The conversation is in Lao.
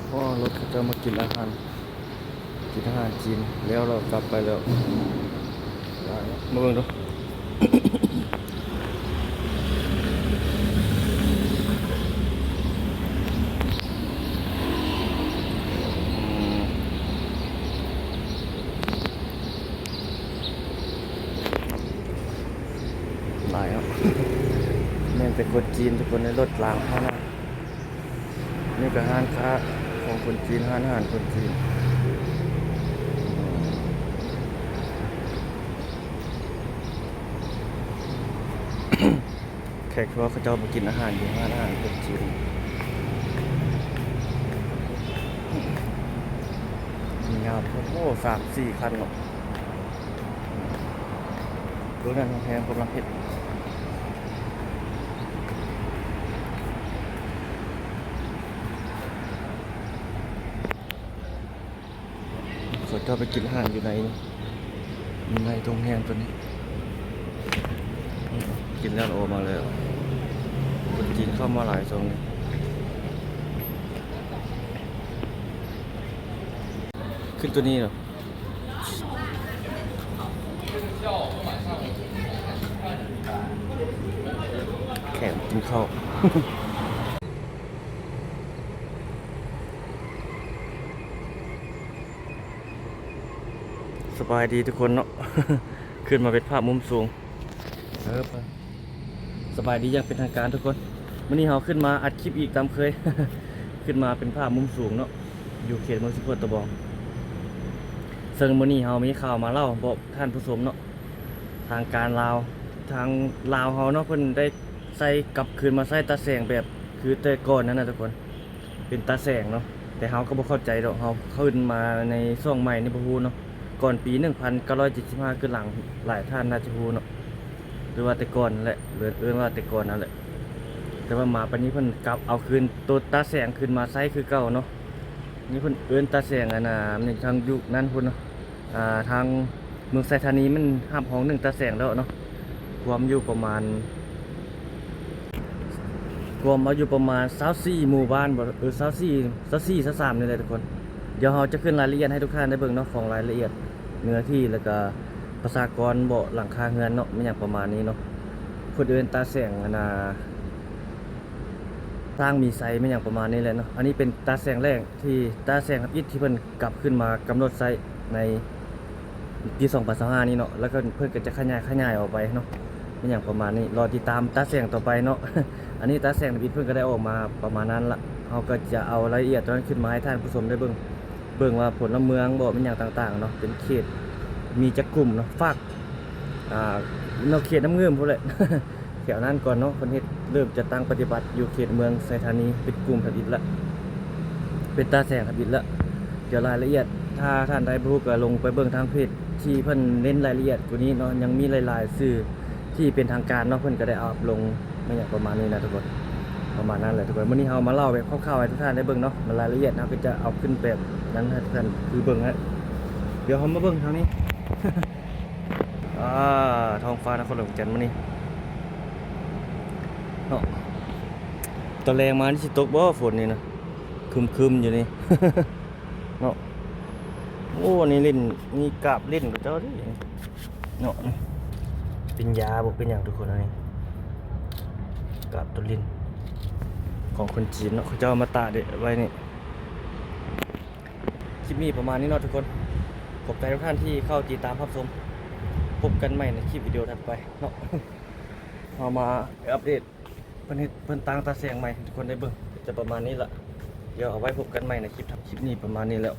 ພໍລົດເຂົາເຈົ້າມາກິນອາຫານ ກິນອາຫານຈີນແລ້ວ ແລ້ວກັບໄປແລ້ວ. ມາເບິ່ງດູ ຫຼາຍເນາະ ແມ່ນແຕ່ຄົນຈີນທຸກຄົນ ໃນລົດລາງເຮົານະ. ນີ້ກໍຮ້ານຄ້າຂອງຄົນຈີນ ຮ້ານອາຫານຄົນຈີນ. ແຂກທົ່ວເຂົາເຈົ້າມາກິນອາຫານຢູ່ຮ້ານອາຫານຄົນຈີນ. ຍາວໂພດ ໂອ້ ສາມສີ່ຄັນເນາະ. ໂຕນັ້ນໂຮງແຮມກຳລັງເຮັດ. ເຂົາເຈົ້າໄປກິນອາຫານຢູ່ໃນ ຢູ່ໃນໂຮງແຮມໂຕນີ້. ກິນແລ້ວອອກມາແລ້ວ. ຄົນຈີນເຂົ້າມາຫຼາຍຊ່ວງນີ້. ຂຶ້ນໂຕນີ້ເນາະ. ແຂກກິນເຂົ້າ. ສະບາຍດີທຸກຄົນເນາະ. ຂຶ້ນມາເປັນພາບມຸມສູງ. ເອີ ສະບາຍດີຢ່າງເປັນທາງການທຸກຄົນ. ມື້ນີ້ເຮົາຂຶ້ນມາອັດຄລິບອີກຕາມເຄີຍ. ຂຶ້ນມາເປັນພາບມຸມສູງເນາະ ຢູ່ເຂດເມືອງສະໂພດຕະບອງ. ເຊິ່ງມື້ນີ້ເຮົາມີຂ່າວມາເລົ່າບອກທ່ານຜູ້ຊົມເນາະ. ທາງການລາວ ທາງລາວເຮົາເນາະ ເພິ່ນໄດ້ໃຊ້ ກັບຄືນມາໃຊ້ຕາແສງແບບຄືແຕ່ກ່ອນນັ້ນນະທຸກຄົນ. ເປັນຕາແສງເນາະ ແຕ່ເຮົາກໍບໍ່ເຂົ້າໃຈດອກ. ເຮົາຂຶ້ນມາໃນຊ່ວງໃໝ່ນີ້ບໍ່ຮູ້ເນາະ. ກ່ອນປີໜຶ່ງພັນເກົ້າຮ້ອຍເຈັດສິບຫ້າຄືຫຼັງ ຫຼາຍທ່ານໜ້າຈະຮູ້ເນາະ ຫຼືວ່າແຕ່ກ່ອນນັ້ນແຫຼະ ເອີ້ນວ່າແຕ່ກ່ອນນັ້ນແຫຼະ. ແຕ່ວ່າມາປານນີ້ເພິ່ນກັບເອົາຄືນໂຕຕາແສງຄືນມາໃຊ້ຄືເກົ່າເນາະ. ນີ້ເພິ່ນເອີ້ນຕາແສງ ອັນນ່າ ແມ່ນທາງຢູ່ນັ້ນພຸ້ນເນາະ. ອ່າ ທາງເມືອງໄຊທານີມັນຮັບຮອງໜຶ່ງຕາແສງແລ້ວເນາະ. ກວມຢູ່ປະມານ ກວມເອົາຢູ່ປະມານຊາວສີ່ໝູ່ບ້ານບໍ ເອີ ຊາວສີ່ ຊາວສີ່ ຊາວສາມນີ້ແຫຼະທຸກຄົນ. ດຽວເຮົາຈະຂຶ້ນລາຍລະອຽດໃຫ້ທຸກທ່ານໄດ້ເບິ່ງເນາະ ຂອງລາຍລະອຽດເນື້ອທີ່ ແລ້ວກະປະຊາກອນບໍ ຫຼັງຄາເຮືອນເນາະ ແມ່ນຫຍັງປະມານນີ້ເນາະ. ເພິ່ນເອີ້ນຕາແສງ ອັນນ່າ ຕ່າງມີໄຊ ແມ່ນຫຍັງປະມານນີ້ແຫຼະເນາະ. ອັນນີ້ເປັນຕາແສງແລກ ທີ່ຕາແສງທຳອິດທີ່ເພິ່ນກັບຄືນມາກຳນົດໃຊ້ໃນປີສອງພັນຊາວຫ້ານີ້ເນາະ ແລ້ວກໍເພິ່ນກໍຈະຂະຫຍາຍ ຂະຫຍາຍອອກໄປເນາະ ແມ່ນຫຍັງປະມານນີ້. ລໍຕິດຕາມຕາແສງຕໍ່ໄປເນາະ. ອັນນີ້ຕາແສງທຳອິດເພິ່ນກໍໄດ້ອອກມາປະມານນັ້ນລະ. ເຮົາກໍຈະເອົາລາຍລະອຽດຕົວນັ້ນຂຶ້ນມາໃຫ້ທ່ານຜູ້ຊົມໄດ້ເບິ່ງ ເບິ່ງວ່າພົນລະເມືອງບໍ ແມ່ນຫຍັງຕ່າງໆເນາະ ເປັນເຂດ ມີຈັກກຸ່ມເນາະ ຝາກ ອ່າ ນອກເຂດນ້ຳງື່ມພຸ້ນແຫຼະ. ແຖວນັ້ນກ່ອນເນາະ ເພິ່ນເຮັດ ເລີ່ມຈັດຕັ້ງປະຕິບັດຢູ່ເຂດເມືອງໄຊທານີ ເປັນກຸ່ມທຳອິດລະ ເປັນຕາແສງທຳອິດລະ. ດຽວລາຍລະອຽດ ຖ້າທ່ານໃດບໍ່ຮູ້ກໍລົງໄປເບິ່ງທາງເພຈທີ່ເພິ່ນເນັ້ນລາຍລະອຽດກວ່ານີ້ເນາະ. ຍັງມີຫຼາຍໆສື່ທີ່ເປັນທາງການເນາະ ເພິ່ນກໍໄດ້ອັບລົງ ແມ່ນຫຍັງປະມານນີ້ນະທຸກຄົນ. ປະມານນັ້ນແຫຼະທຸກຄົນ. ມື້ນີ້ເຮົາມາເລົ່າແບບຄ່າວໆໃຫ້ທຸກທ່ານໄດ້ເບິ່ງເນາະ ລາຍລະອຽດເຮົາກໍຈະເອົາຂຶ້ນແບບນັ້ນໃຫ້ທຸກທ່ານຄືເບິ່ງນະ. ດຽວເຮົາມາເບິ່ງທາງນີ້ ອ່າ ທ້ອງຟ້ານະຄອນຫຼວງວຽງຈັນມື້ນີ້ເນາະ. ຕອນແລງມານີ້ຊິຕົກບໍ່ຝົນນີ້ນະ ຄຶມໆຢູ່ນີ້ເນາະ. ໂອ້ ນີ້ຫຼິ້ນ ນີ້ກາບຫຼິ້ນເຂົາເຈົ້າເດ້ເນາະ. ເປັນຢາບໍ່ເປັນຫຍັງທຸກຄົນ. ອັນນີ້ກາບໂຕຫຼິ້ນຂອງຄົນຈີນເນາະ ເຂົາເຈົ້າເອົາມາຕາກໄວ້ນີ້. ຄລິບນີ້ປະມານນີ້ເນາະທຸກຄົນ. ຂອບໃຈທຸກທ່ານທີ່ເຂົ້າຕິດຕາມຮັບຊົມ. ພົບກັນໃໝ່ໃນຄລິບວິດີໂອຖັດໄປເນາະ. ເຮົາມາອັບເດດ ເພິ່ນເຮັດ ເພິ່ນຕັ້ງຕາແສງໃໝ່ໃຫ້ທຸກຄົນໄດ້ເບິ່ງ ຈະປະມານນີ້ລະ. ດຽວເອົາໄວ້ພົບກັນໃໝ່ໃນຄລິບ ຄລິບນີ້ປະມານນີ້ແລ້ວ.